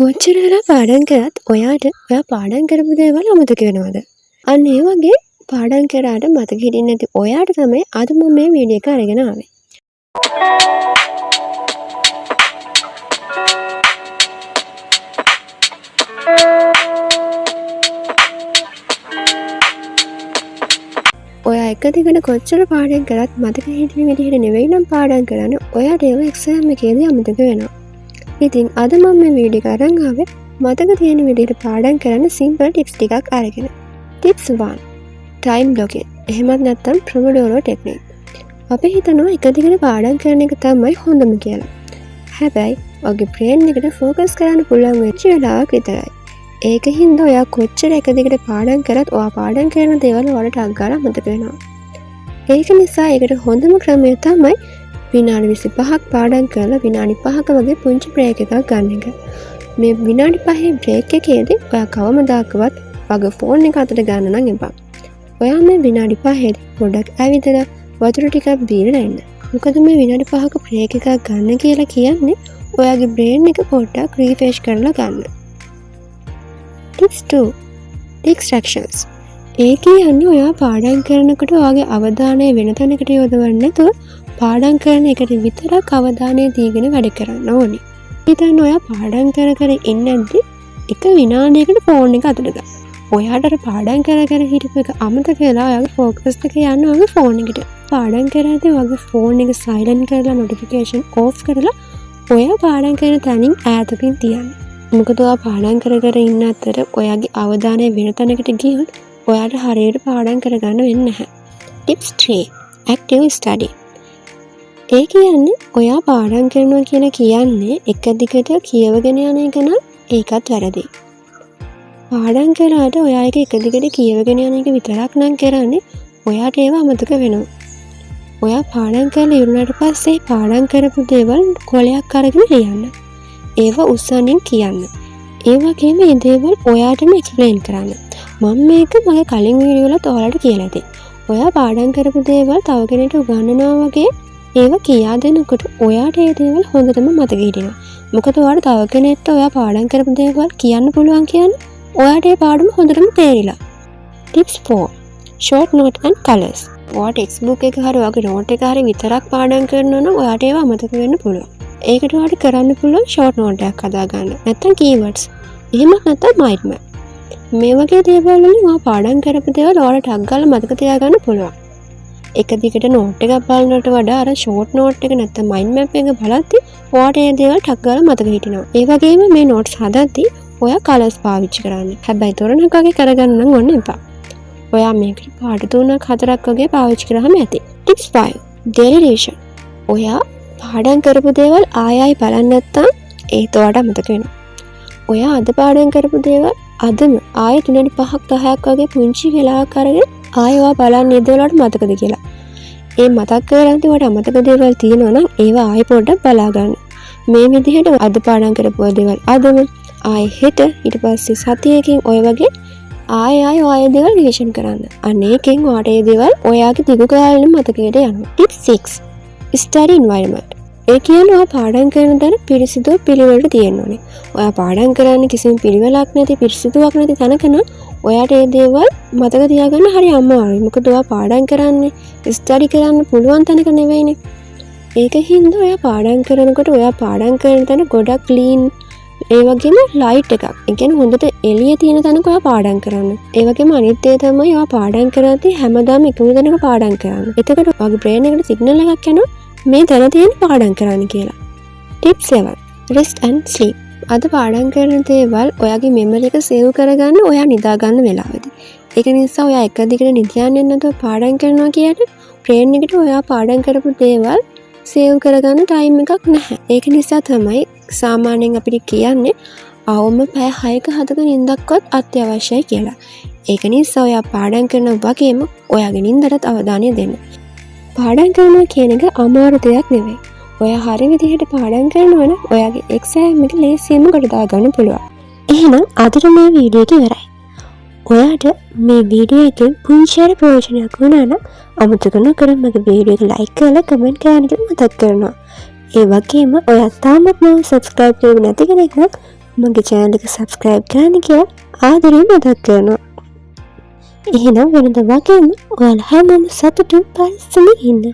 කොච්චර වෙලා පාඩම් කරත් ඔයාට ඔයා පාඩම් කරපු දේවල් අමතක වෙනවද? අන්න ඒ වගේ පාඩම් කරාට මතක හිටින්නේ නැති ඔයාට තමයි අද මම මේ වීඩියෝ එක අරගෙන ආවේ. ඔයා එක දිගට කොච්චර පාඩම් කරත් මතක හිටින විදිහට නෙවෙයි නම් පාඩම් කරන්නේ, ඔයාට ඒවා එක්සෑම් එකේදී අමතක වෙනවා. ඉතින් අද මම මේ වීඩියෝ එක අරන් ආවේ මතක තියෙන විදිහට පාඩම් කරන්න සිම්පල් ටිප්ස් ටිකක් අරගෙන. ටිප්ස් 1. Time blocking. එහෙමත් නැත්නම් ප්‍රොමොඩෝරෝ ටෙක්නික්. අපි හිතනවා එක දිගට පාඩම් කරන එක තමයි හොඳම කියලා. හැබැයි ඔයාගේ බ්‍රේන් එකට ෆෝකස් කරන්න පුළුවන් වෙච්ච වෙලාවක් විතරයි. ඒක හින්දා ඔයා කොච්චර එක දිගට පාඩම් කරත් ඔයා පාඩම් කරන දේවල් ඔයාලට ටක් ගාලා අමතක වෙනවා. ඒක නිසා ඒකට හොඳම ක්‍රමය තමයි විනාඩි 25ක් පාඩම් කරලා විනාඩි 5ක වගේ පුංචි බ්‍රේක් එකක් ගන්න එක. මේ විනාඩි 5 බ්‍රේක් එකේදී ඔයා කවමදාකවත් ඔයාගේ ෆෝන් එක අතට ගන්න නම් එපා. ඔයා මේ විනාඩි 5 පොඩ්ඩක් ඇවිදලා වතුර ටිකක් බීලා එන්න. මොකද මේ විනාඩි 5ක බ්‍රේක් එකක් ගන්න කියලා කියන්නේ ඔයාගේ බ්‍රේන් එක පොඩ්ඩක් රීෆ්‍රෙෂ් කරලා ගන්න. Tips 2. Distractions. ඒ කියන්නේ ඔයා පාඩම් කරනකොට ඔයාගේ අවධානය වෙන තැනකට යොදවන්නේ නැතුව පාඩම් කරන එකට විතරක් අවධානය දීගෙන වැඩ කරන්න ඕනේ. හිතන්න ඔයා පාඩම් කර කර ඉන්නද්දි එක විනාඩියකට ෆෝන් එක අතට ගන්න. ඔයාට අර පාඩම් කර කර හිටපු එක අමතක වෙලා ඔයාගේ ෆෝකස් එක යන්න ඔයාගේ ෆෝන් එකට. පාඩම් කරද්දි ඔයාගේ ෆෝන් එක සයිලන්ට් කරලා නොටිෆිකේෂන් ඕෆ් කරලා ඔයා පාඩම් කරන තැනින් ඈතකින් තියන්න. මොකද ඔයා පාඩම් කර කර ඉන්න අතර ඔයාගේ අවධානය වෙන තැනකට ගියොත් ඔයාට හරියට පාඩම් කරගන්න වෙන්නේ නැහැ. Tips 3. Active study. ඒ කියන්නේ ඔයා පාඩම් කරනවා කියලා කියන්නේ එක දිගට කියවගෙන යන එක නම් ඒකත් වැරදි. පාඩම් කරාට ඔයා ඒක එක දිගට කියවගෙන යන එක විතරක් නම් කරන්නේ ඔයාට ඒවා අමතක වෙනවා. ඔයා පාඩම් කරලා ඉවරනාට පස්සේ පාඩම් කරපු දේවල් කොලයක් අරගෙන ලියන්න. ඒවා උස්සනින් කියන්න. ඒ වගේම මේ දේවල් ඔයාටම එක්ස්ප්ලেইন කරන්න. මම මේක මගේ කලින් වීඩියෝ වලත් ඔයාලට කියලා ඇති. ඔයා පාඩම් කරපු දේවල් තව කෙනෙක්ට උගන්වනවා වගේ ඒවා කියා දෙනකොට ඔයාට ඒ දේවල් හොඳටම මතක හිටිනවා. මොකද ඔයාට තව කෙනෙක්ට ඔයා පාඩම් කරපු දේවල් කියන්න පුළුවන් කියන්නේ ඔයාට ඒ පාඩම හොඳටම තේරිලා. Tips 4. Short note and colors. ඔයා ටෙක්ස්ට් බුක් එක හරි ඔයාගේ නෝට් එක හරි විතරක් පාඩම් කරනවා නම් ඔයාට ඒවා අමතක වෙන්න පුළුවන්. ඒකට ඔයාට කරන්න පුළුවන් ෂෝට් නෝට් එකක් හදාගන්න. නැත්නම් කීවර්ඩ්ස්. එහෙමත් නැත්නම් මයින්ඩ් මැප්. මේ වගේ දේවල් වලින් ඔයා පාඩම් කරපු දේවල් ඔයාලට ටක් ගාලා මතක තියාගන්න පුළුවන්. එක දිගට නෝට් එකක් බලනවට වඩා අර ෂෝට් නෝට් එක නැත්නම් මයින්ඩ් මැප් එක බලද්දි ඔයාට ඒ දේවල් ටක් ගාලා මතක හිටිනවා. ඒ වගේම මේ නෝට්ස් හදද්දි ඔයා කලර්ස් පාවිච්චි කරන්න. හැබැයි තොරණක් වගේ කරගන්න නම් ඕන එපා. ඔයා මේකට පාට 3ක් 4ක් වගේ පාවිච්චි කරාම ඇති. Tips 5. Daily revision. ඔයා පාඩම් කරපු දේවල් ආය ආයි බලන්නේ නැත්නම් ඒත් ඔයාට අමතක වෙනවා. ඔයා අද පාඩම් කරපු දේවල් අදම ආයෙත් විනාඩි 5ක් 10ක් වගේ පුංචි වෙලාවක් අරගෙන ආයෙ ඔයා බලන්න මේ දේවල් ඔයාලට මතකද කියලා. ඒ මතක් කරගන්න ඔයාට අමතක දේවල් තියෙනවා නම් ඒවා ආයෙ පොඩ්ඩක් බලා ගන්න. මේ විදිහට අද පාඩම් කරපු දේවල් අදම ආයෙ හෙට ඊට පස්සේ සතියකින් ඔය වගේ ආයෙ ආයෙ ඔයා ඒ දේවල් රිවිෂන් කරන්න. අන්න ඒකෙන් ඔයාට ඒ දේවල් ඔයාගේ දිගු කාලීන මතකයට යනවා. Tips 6. Study environment. ඒ කියන්නේ ඔයා පාඩම් කරන තැන පිරිසිදුව පිළිවෙලට තියෙන්න ඕනේ. ඔයා පාඩම් කරන්න කිසිම පිළිවෙලක් නැති පිරිසිදුවක් නැති තැනක නම් ඔයාට ඒ දේවල් මතක තියාගන්න හරි අමාරුයි. මොකද ඔයා පාඩම් කරන්නේ ස්ටඩි කරන්න පුළුවන් තැනක නෙවෙයිනේ. ඒක හින්දා ඔයා පාඩම් කරනකොට ඔයා පාඩම් කරන තැන ගොඩක් ක්ලීන්, ඒ වගේම ලයිට් එකක්. ඒ කියන්නේ හොඳට එළිය තියෙන තැනක ඔයා පාඩම් කරන්න. ඒ වගේම අනිත් දේ තමයි ඔයා පාඩම් කරද්දී හැමදාම එකම තැනක පාඩම් කරන්න. එතකොට ඔයාගේ බ්‍රේන් එකට සිග්නල් එකක් යනවා මේ තැන තියෙන පාඩම් කරන්න කියලා. Tips 7. Rest and sleep. අද පාඩම් කරන දේවල් ඔයාගේ මෙමරි එක සේව් කරගන්න ඔයා නිදා ගන්න වෙලාවෙදී. ඒක නිසා ඔයා එක දිගට නිදියන්නේ නැතුව පාඩම් කරනවා කියන්නේ බ්‍රේන් එකට ඔයා පාඩම් කරපු දේවල් සේව් කරගන්න ටයිම් එකක් නැහැ. ඒක නිසා තමයි සාමාන්‍යයෙන් අපිට කියන්නේ අවම පැය 6ක 7ක නිින්දක්වත් අත්‍යවශ්‍යයි කියලා. ඒක නිසා ඔයා පාඩම් කරන වගේම ඔයාගේ නිින්දටත් අවධානය දෙන්න. පාඩම් කරනවා කියන එක අමාරු දෙයක් නෙවෙයි. ඔයා හරි විදිහට පාඩම් කරනවා නම් ඔයාගේ එක්සෑම් එක ලේසියෙන්ම ගොඩ දාගන්න පුළුවන්. එහෙනම් අදට මේ වීඩියෝ එක ඉවරයි. ඔයාට මේ වීඩියෝ එකෙන් පුංචි හරි ප්‍රයෝජනයක් වුණා නම් අමතක නොකර මගේ වීඩියෝ එක ලයික් කරලා කමෙන්ට් කරන්න කියලා මතක් කරනවා. ඒ වගේම ඔයා තාමත් මාව සබ්ස්ක්‍රයිබ් කරේ නැති කෙනෙක් නම් මගේ චැනල් එක සබ්ස්ක්‍රයිබ් කරන්න කියලා ආදරයෙන් මතක් කරනවා. එහෙනම් වෙනද වගේම ඔයාලා හැමෝම සතුටින් පරිස්සමින් ඉන්න.